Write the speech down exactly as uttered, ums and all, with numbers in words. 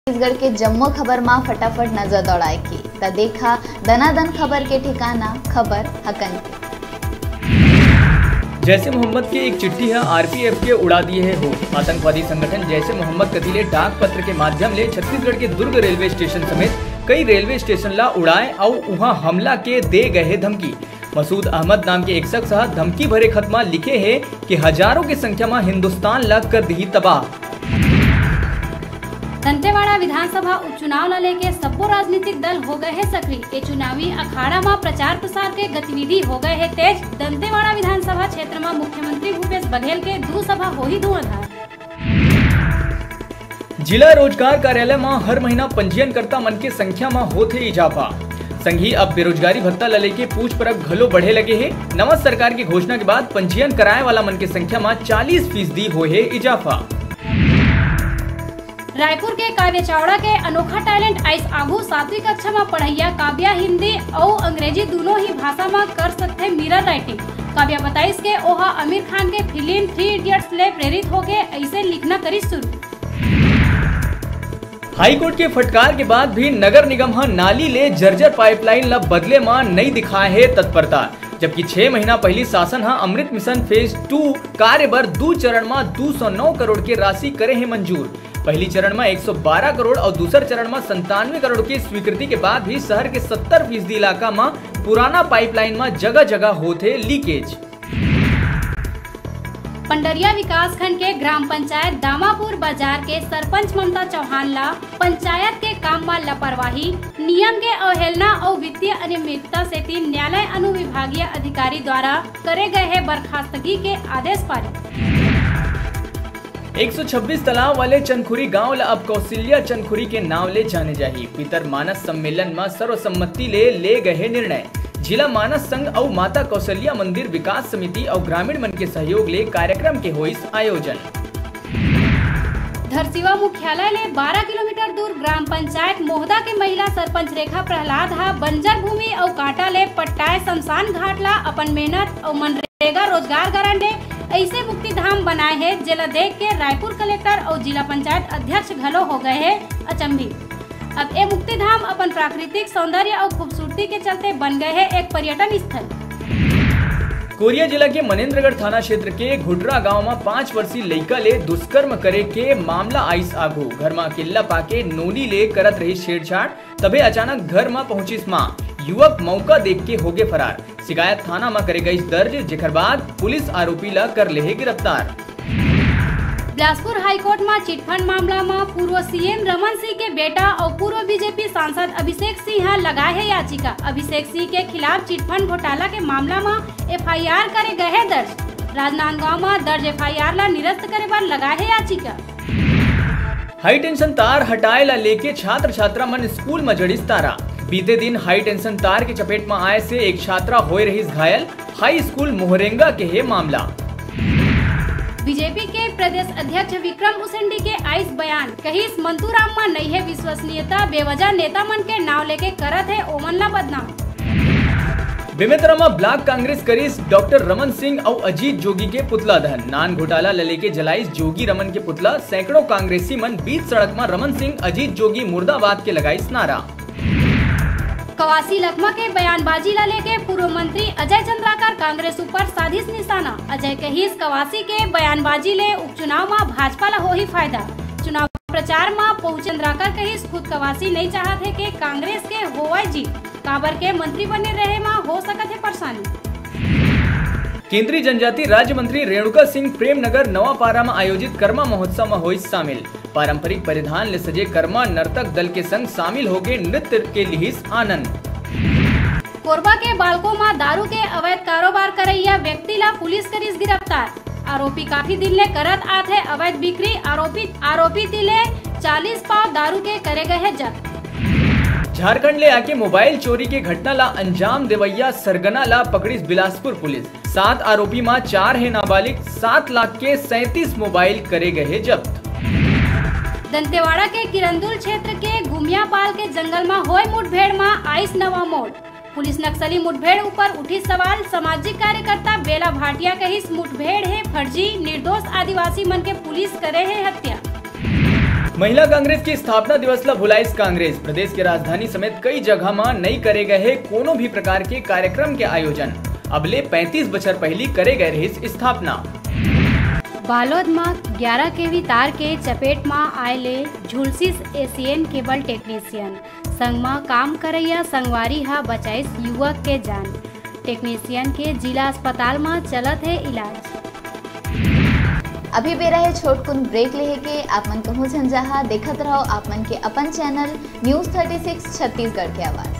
छत्तीसगढ़ के जम्मो खबर मा फटाफट नजर दौड़ाए के, त देखा दनादन खबर के ठिकाना, खबर हकन के। जैश ए मोहम्मद के एक चिट्ठी ह आरपीएफ के उड़ा दिए हे होश। आतंकवादी संगठन जैश ए मोहम्मद कति ले डाक पत्र के माध्यम ले छत्तीसगढ़ के दुर्ग रेलवे स्टेशन समेत कई रेलवे स्टेशन ला उड़ाए अउ उहां हमला के दे गए हे धमकी। मसूद अहमद नाम के एक शख्स ह धमकी भरे खत म लिखे हे कि हजारों के संख्या म हिंदुस्तान ला कर दिही तबाह। दंतेवाड़ा विधानसभा उपचुनाव ला लेके सब्बो राजनीतिक दल हो गए हे सक्रिय। ए चुनावी अखाड़ा म प्रचार प्रसार के गतिविधि हो गए हे तेज। दंतेवाड़ा विधानसभा क्षेत्र म मुख्यमंत्री भूपेश बघेल के दू सभा होही धुआंधार। जिला रोजगार कार्यालय म हर महीना पंजीयनकर्ता मन के संख्या म होथे इजाफा। संगही अब बेरोजगारी भत्ता ल लेके पूछ परख घलो बढ़े लगे हे। नवा सरकार के घोषणा के बाद पंजीयन कराए वाला मन के संख्या म चालीस फीसदी होए हे इजाफा। रायपुर के काव्या चावड़ा के अनोखा टैलेंट आइस आगू। सातवीं कक्षा म पढ़इया काव्या हिंदी अउ अंग्रेजी दूनों ही भाषा म कर सकथे मिरर राइटिंग। काव्या बताइस के ओहा आमिर खान के फिल्म थ्री इडियट्स ले प्रेरित होके अइसे लिखना करिस शुरू। हाईकोर्ट के फटकार के बाद भी नगर निगम ह नाली ले जर्जर पाइपलाइन ल बदले म नइ दिखाए हे तत्परता, जबकि छह महीना पहिली शासन ह अमृत मिशन फेज टू कार्य बर दू चरण म दू सौ नौ करोड़ के राशि करे हे मंजूर। पहिली चरण म एक सौ बारह करोड़ अउ दूसर चरण म संतानवे करोड़ के स्वीकृति के बाद भी शहर के सत्तर फीसदी इलाका म पुराना पाइपलाइन म जगह-जगह होत हे लीकेज। पंडरिया विकासखंड के ग्राम पंचायत दामापुर बाजार के सरपंच ममता चौहान ला पंचायत के काम म लापरवाही, नियम के अवहेलना अउ वित्तीय अनियमितता सेती न्यायालय अनुविभागीय अधिकारी द्वारा करे गए हे बर्खास्तगी के आदेश पारित। एक सौ छब्बीस तालाब वाले चनखुरी गांव ल अब कौशल्या चनखुरी के नाव ले जाने जाही। पितर मानस सम्मेलन म सर्वसम्मति ले ले गए हे निर्णय। जिला मानस संघ अउ माता कौशल्या मंदिर विकास समिति अउ ग्रामीण मन के सहयोग ले कार्यक्रम के होइस आयोजन। धरसीवा मुख्यालय ले बारह किलोमीटर दूर ग्राम पंचायत मोहदा के महिला सरपंच रेखा प्रहलाद ह बंजर भूमि अउ कांटा ले पट्टाए शमशान घाट ला अपन मेहनत अउ मनरेगा रोजगार गारंटी ले अइसे मुक्ति धाम बनाए हे, जेला देख के रायपुर कलेक्टर अउ जिला पंचायत अध्यक्ष घलो हो गए हे अचंभित। अब ए मुक्ति धाम अपन प्राकृतिक सौंदर्य अउ खूबसूरती के चलते बन गए हे एक पर्यटन स्थल। कोरिया जिला के मनेंद्रगढ़ थाना क्षेत्र के घुटरा गांव म पाँच वर्षीय लइका ले दुष्कर्म करे के मामला आइस आगू। घर म अकेल्ला पाके नोनी ले करत रहिस छेड़छाड़, तभे अचानक घर म पहुंचिस मां। युवक मौका देख के होगे फरार। शिकायत थाना म करे गइस दर्ज, जेकर बाद पुलिस आरोपी ल कर लेहे गिरफ्तार। बिलासपुर हाईकोर्ट म चिटफंड मामला म पूर्व सीएम रमन सिंह के बेटा अउ पूर्व बीजेपी सांसद अभिषेक सिंह ह लगाए हे याचिका। अभिषेक सिंह के खिलाफ चिटफंड घोटाला के मामला म एफआईआर करे गए हे दर्ज। राजनांदगांव म दर्ज एफआईआर ला निरस्त करे बर लगाए हे याचिका। हाई टेंशन तार हटाए ला लेके छात्र छात्रा मन स्कूल म जड़िस तारा। बीते दिन हाई टेंशन तार के चपेट म आए से एक छात्रा होए रहिस घायल। हाई स्कूल मोहरेंगा के हे मामला। बीजेपी के प्रदेश अध्यक्ष विक्रम उसेंडी के आइस बयान, कहिस मंतूराम म नइ हे विश्वसनीयता, बेवजह नेता मन के नाव लेके करत हे ओमन ला बदनाम। बेमेतरा म ब्लॉक कांग्रेस करिस डॉक्टर रमन सिंह अउ अजीत जोगी के पुतला दहन। नान घोटाला ल लेके जलाइस जोगी रमन के पुतला। सैकड़ों कांग्रेसी मन बीच सड़क म रमन सिंह, अजीत जोगी मुर्दाबाद के लगाइस नारा। कवासी लखमा के बयानबाजी ला लेके पूर्व मंत्री अजय चंद्राकर कांग्रेस ऊपर साधिस निशाना। अजय कहिस, कवासी के बयानबाजी ले उपचुनाव म भाजपा ला होही फायदा। चुनाव प्रचार म पहुंचे चंद्राकर कहिस, खुद कवासी नइ चाहत हे के कांग्रेस के होवय जीत, काबर के मंत्री बने रहे म हो सकत हे परेशानी। केंद्रीय जनजाति राज्य मंत्री रेणुका सिंह प्रेमनगर नवापारा म आयोजित करमा महोत्सव म होइस शामिल। पारंपरिक परिधान ले सजे करमा नर्तक दल के संग शामिल होके नृत्य के लिहिस आनंद। कोरबा के बालको म दारू के अवैध कारोबार करइया व्यक्ति ला पुलिस करिस गिरफ्तार। आरोपी काफी दिन ले करत आत हे अवैध बिक्री। आरोपी, आरोपी ती ले चालीस पाव दारू के करे गए हे जब्त। झारखंड ले आके मोबाइल चोरी के घटना ला अंजाम देवइया सरगना ला पकड़िस बिलासपुर पुलिस। सात आरोपी म चार हे नाबालिग, सात लाख के सैंतीस मोबाइल करे गए हे जब्त। दंतेवाड़ा के किरंदुल क्षेत्र के गुमियापाल के जंगल म होय मुठभेड़ म आइस नवा मोड़। पुलिस नक्सली मुठभेड़ ऊपर उठिस सवाल। सामाजिक कार्यकर्ता बेला भाटिया कहिस, मुठभेड़ हे फर्जी, निर्दोष आदिवासी मन के पुलिस करे हे हत्या। महिला कांग्रेस के स्थापना दिवस ला भुलाइस कांग्रेस। प्रदेश के राजधानी समेत कई जगह म नइ करे गए हे कोनो भी प्रकार के कार्यक्रम के आयोजन। अब ले पैंतीस बछर पहिली करे गए रहिस स्थापना। बालोद म ग्यारा केवी तार के चपेट म आए ले झुलसिस एशियन केबल टेक्नीशियन। संग म काम करइया संगवारी ह बचाइस युवक के जान। टेक्नीशियन के जिला अस्पताल म चलत हे इलाज। अभी बेरा हे छोटकुन ब्रेक लेहे के। आप मन कहूँ झन जाहा, देखत रहो आप मन के अपन channel news thirty six Chhattisgarh के आवाज।